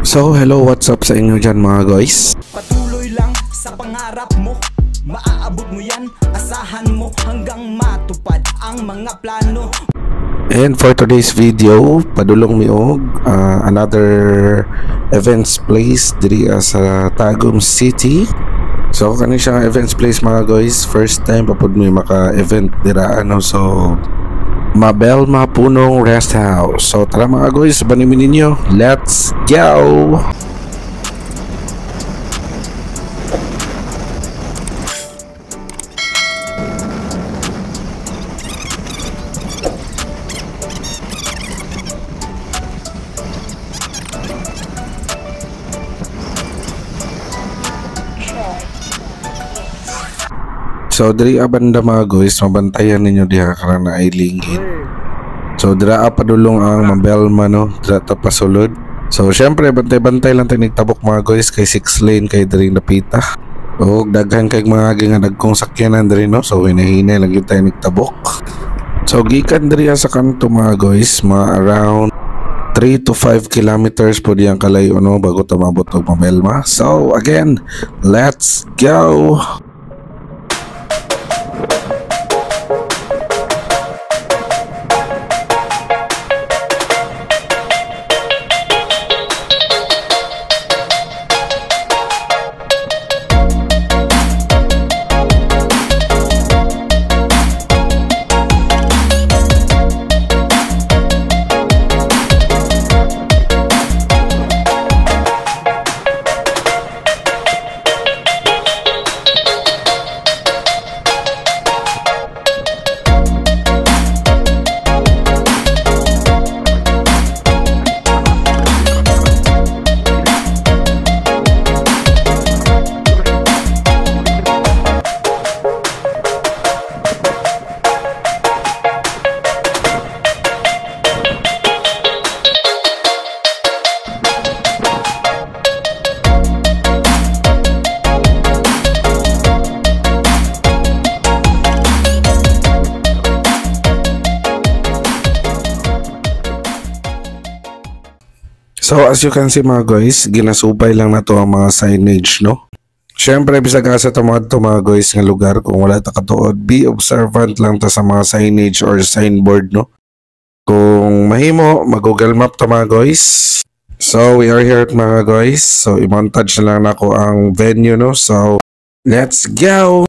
So hello, what's up sa inyo dyan, mga guys? Patuloy lang sa pangarap mo. Maaabot mo yan, asahan mo hanggang matupad ang mga plano. And for today's video, padulong mi og another events place diri sa Tagum City. So kani siya events place, mga guys, first time pa pud mi maka-event dira ano, so Mabelma Punong Rest House. So tara, mga guys, banimin ninyo. Let's go! So diri banda, mga guys, mabantayan ninyo diha karon na ay lingid. So dira padulong ang Mabelma no, dira ta pasulod. So syempre bantay-bantay lang tayo nagtabok, mga guys, kay 6 lane kay diri napita. Og daghan kay mga nga dagkong sakyanan diri no. So hinahinay lang gyud tayo nagtabok. So gikan diri sa kanto, mga guys, mga around 3 to 5 kilometers po diyang kalayo no bago ta maabot og Mabelma. So again, let's go. So as you can see, mga guys, ginasubay lang na to ang mga signage no. Syempre bisag asa ta mga to, mga guys, nga lugar, kung wala ta katuod, be observant lang ta sa mga signage or signboard no. Kung mahimo, mag-Google Map ta, mga guys. So we are here, mga guys. So i-montage na lang nako ang venue no. So let's go.